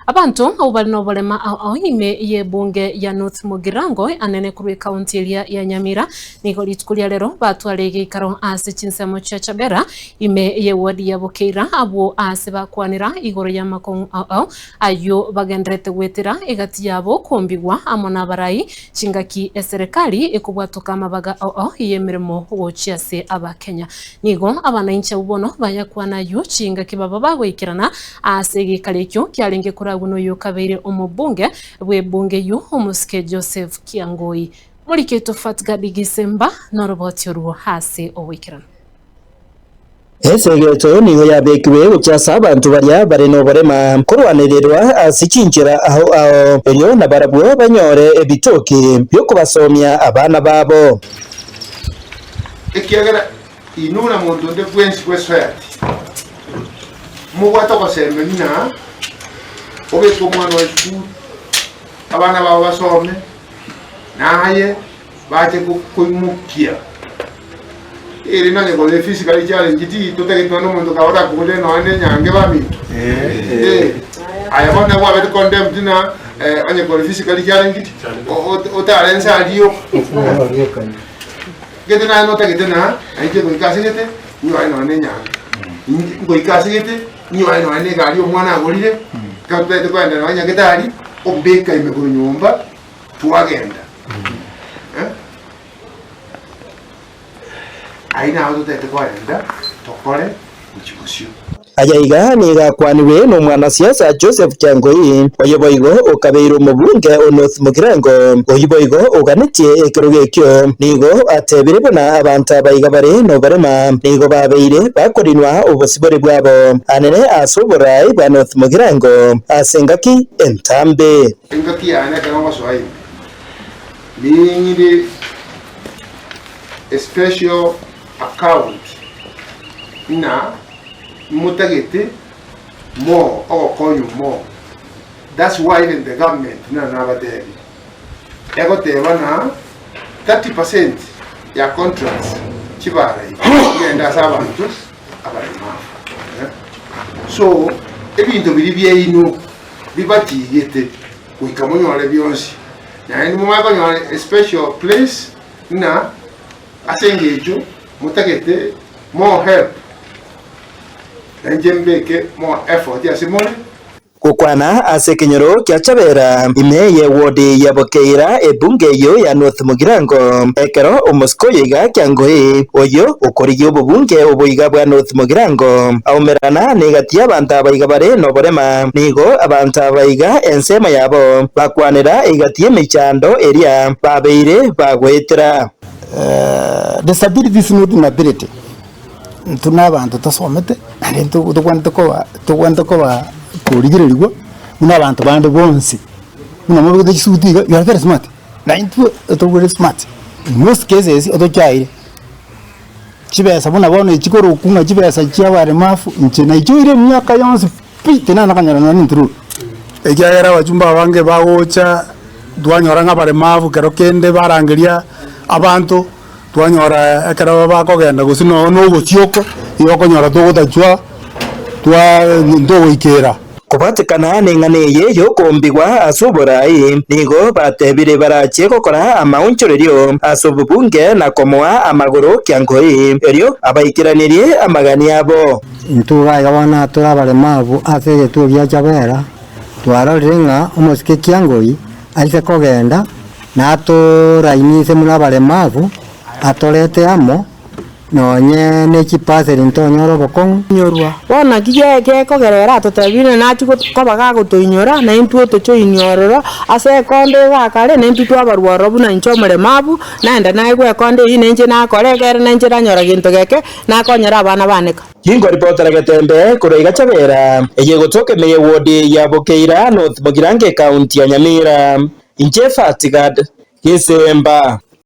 Abanto abwo bare noborema ao ao ime y'ebunge ya North Mugirango anene korwa ekaunti eria ya Nyamira nigo rituko ria rero batware egeikaro ase chinsemo chia Chabera ime y'eward ya Bokeira abwo ase bakwanera igoro y'amakong'u ao ao ayio bagendererete goetera egati yabo kombigwa amo nabarai chingaki eserekari ekobwatoka amabaga ao ao y'emeremo gochia ase abakenya. Nigo abanainchi abwo bono bayakwana ayio chingaki baba bagoikerana Ase egeikaro ekio kiarenge koragwa noyokabeire omobunge bw'ebunge eyio, omosike Joseph Kiangoi. Moriketo Fatgadi Gisemba noroboti orwo ase oboikeranu. Esegeto nigo yabekirwe gochia ase abanto baria bare noborema korwanererwa ase chinchera ao ao, erio nabarabwo banyore ebitoki bi'okobasomia abana babo. Ekiagera Inwe na monto onde bwensi bw'esoyati, mobwate ogosemia ng'a obeke omwana oo esukuru, abana bao basome, na aye bache koimokia. Ere nonye kore physically challenged, totageti nonya omonto kabe orakogorere nonya na enyange baminto. Eh, aye bono nabo kwabete condemned ng'a onye kore physically challenged, otare nse aria oka. Gete naye notagete na nainche goika ase gete, ninyore nonya nenyange. Inche ngoika ase gete, ninyore nonya negari omwana agorire, ekero totagete kogenda nonya nyagetari, ombeka ime korwa nyomba, twagenda. Eh. Ayio naro totagete kogenda, tokore gochia bosio. Aya iga nigo akwanirwe nomwanasiasa Joseph Kiangoi, oyo boigo okabeire omobunge o North Mugirango, oyio boigo oganetie ekerogo ekio. Nigo atebire buna abanto aba iga bare noborema nigo babeire bakorinwa obosibore bwabo anene ase oboraai bwa North Mugirango ase engaki entambe. Engaki yane ekero ngosoa ime, ning'ire a special account ng'a motagete more ogokonywa more that's why even the government buna nabatebia egoteba ng'a 30% ya contracts chibara iga chigende ase abanto abaremafu eh. So ebinto biria biaino bibatigete goika monyore bionsi naende momanye konyora a special place ng'a ase engencho motagete more help, na inche mbeke more effort ase more. Gokwana ase ekenyoro kia Chabera ime y'ewodi ya Bokeira ebunge eyio ya North Mugirango ekero omosike oyo iga Kiangoi oyio okorigia obobunge obo iga bwa North Mugirango aumerana negati y'abanto aba iga bare noborema nigo abanto aba iga ensemo yabo bakwanera egati y'emechando eria babeire bagoetera. Disability is not inability, intwe na abanto tosomete naende intwe tobwenerete koba tobwenerete koba korigererigwa buna abanto bande bonsi, buna mobegete chisuti iga you are very smart, na intwe tobwere smart, in most cases otochaire chibesa buna bono echi korokwa ng'a chibesa chia abaremafu inche naichoire emiaka yonsi pi tinana konyora nonye ntrue. Ekiagera abachumba abange bagocha, twanyora ng'a abaremafu kero kende barangeria abanto, twanyora ekero bakogenda gose nonya na ogochia oko, igo okonyora togotachwa twa ntogoikera. Kobwatekana neng'ana eye y'okombigwa ase oboraai, nigo batebire barache gokora amaonchorerio ase obobunge na komoa amagoro kiangoi, erio abaikeranerie amagani abo. Intwe iga iga bono tore abaremavu ase egetuo gia Chabera, twarorire ng'a omosike Kiangoi aise kogenda natorainise buna abaremavu, atorete amo nonye ne chipaseri ntonyore obokong'u. Inyorwa. Bono naki gekogera ere atotebie ng'a nachie koba gagotoinyora, na intwe otochoinie ororo ase ekondo iga kare, na intwe twabarwa ororo buna inche omoremabu, naende naegwe ekondo eyio na inche nakora ekere na inche nanyora gento geke, Nakonyera abana bane ka. Ginkoripotera Getembe korwa iga Chabera, eye egotoka ime y'ewodi ya Bokeira, North Bogirango ekaunti ya Nyamira. Inche Fatgad Gesemba.